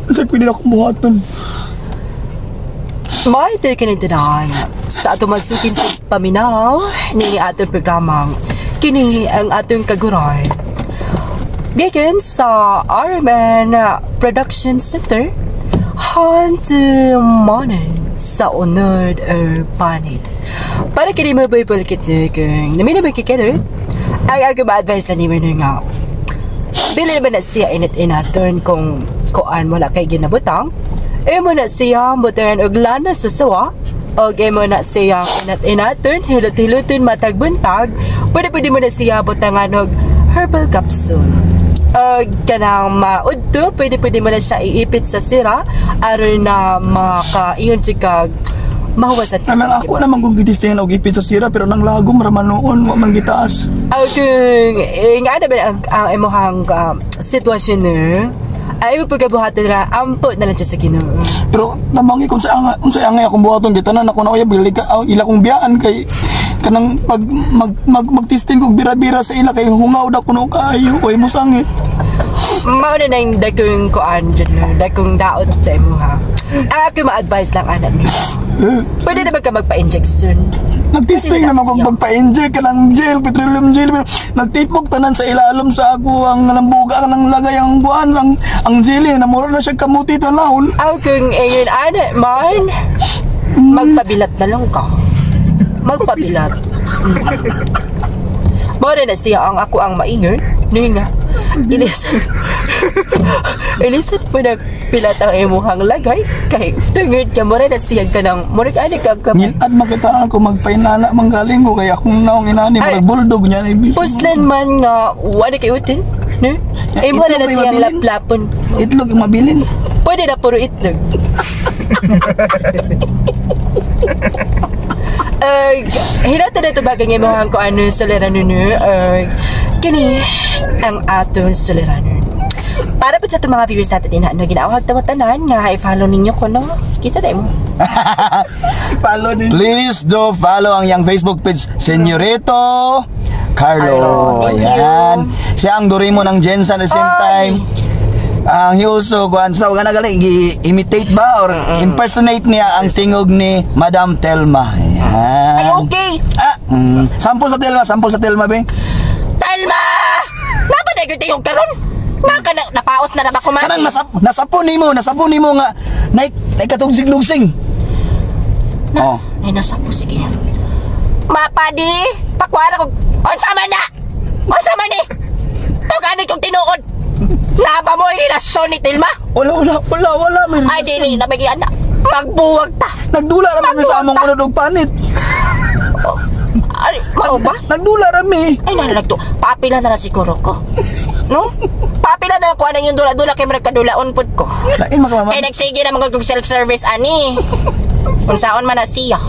Unsay pwede na akong buhaton? May tanan sa atong masukin paminaw ni atong programang kini ang atong kaguran. Gikan sa RMN Production Center, Handumanan sa unod or panit. Para kini mo bulkit ni kung namin na kikero, ang ako ma-advise lang nimo nga dili naman na siya init-inaton kung kuan wala kay ginabutang. Imo na siya butangan og lana sa sawa og imo na siya inat-inaton, hilot-hiloton matag buntag. Pwede pwede mo na siya butangan og herbal capsule. Og kanang maudto, pwede pwede mo na siya iipit sa sira aron na makaingon siya kag mahuwasan ka Anang sa ako naman kung gitistingan og ipit sa sira pero nang lagom ra man noon wa man gitaas. Ang kung nga na ba ang imuhang sitwasyon no? Ay mo pagkabuhaton na ampo na lang siya sa Ginoo. Pero namangi kung sa angay, unsa angay akong buhaton gitanan ako na uyab ila kong biyaan kay kanang pag mag, mag magtisting kog bira-bira sa ila kay hungaw da kuno kaayo oy mo sangit. Mao na nang dakong kuan dyan no, dakong daot sa imuha. Ang ako ma-advise lang anak niyo. Eh, Pwede naman ka magpa-injection. nagtisting Pwede na naman kog siya. magpa-inject kanang gel, petroleum gel, pero nagtipok tanan sa ilalom sa ako ang lambuga kanang lagay ang buwan ang jelly na mura na siya kamuti tanawon. Ang kung ingon ana man, magpabilat na lang ka. Magpabilat. Mao na siya ang ako ang maingon. Ni nga. Ilisan. Ilisan mo na pilat ang imuhang lagay kay tungod ka mura na siya ka ng murag ani ka ka Ngilad makita ako magpainana manggaling ko kay akong naong inani Ay. murag bulldog niya ibis. Puslan man nga wala kay utin. No? Imo na na Itlog may siyang mabilin. laplapon. Itlog yung mabilin. Pwede na puro itlog. Hinata na ito bagay nga imuhang ko ano suliranon no? Kini ang atong suliranon. Para po sa itong mga viewers natin din, ano, ginawag tawa tanan nga i-follow ninyo ko, no? Kita na mo. Follow din. Please do follow ang iyang Facebook page, Senyorito Carlo. Carlo, thank you. Ayan. Siya ang Dorimo ng Jensen at the same Ay. time. Ang he also kuan sa wala gali imitate ba or impersonate niya ang tingog ni Madam Telma. Ayan. Ay, okay! Ah, sample sa Telma, sample sa Telma be. Telma! Napa na yung tingog karon? Naka na, napaos na na ba kumain? Kanang nasapon nimo nga naik naikatugsiglugsing. Oh. Ay, nasapo, sige. Mapadi, pakuara ko. Unsa man na? Unsa man ni? Tuganin kong tinuod. Naba mo yung relasyon ni Telma? Wala wala wala wala may Ay, dili na bagyan na. Magbuwag ta. Nagdula ra mi sa among unod og panit. Ay, mao ba? Nagdula ra mi. Ay, nalalag to. Papila na lang siguro ko. No? Papila na lang kuha na yung dula-dula kay marag kadulaon pod ko. Lain makamama. Kay nagsige na mga kog self-service ani. Unsaon man na siya.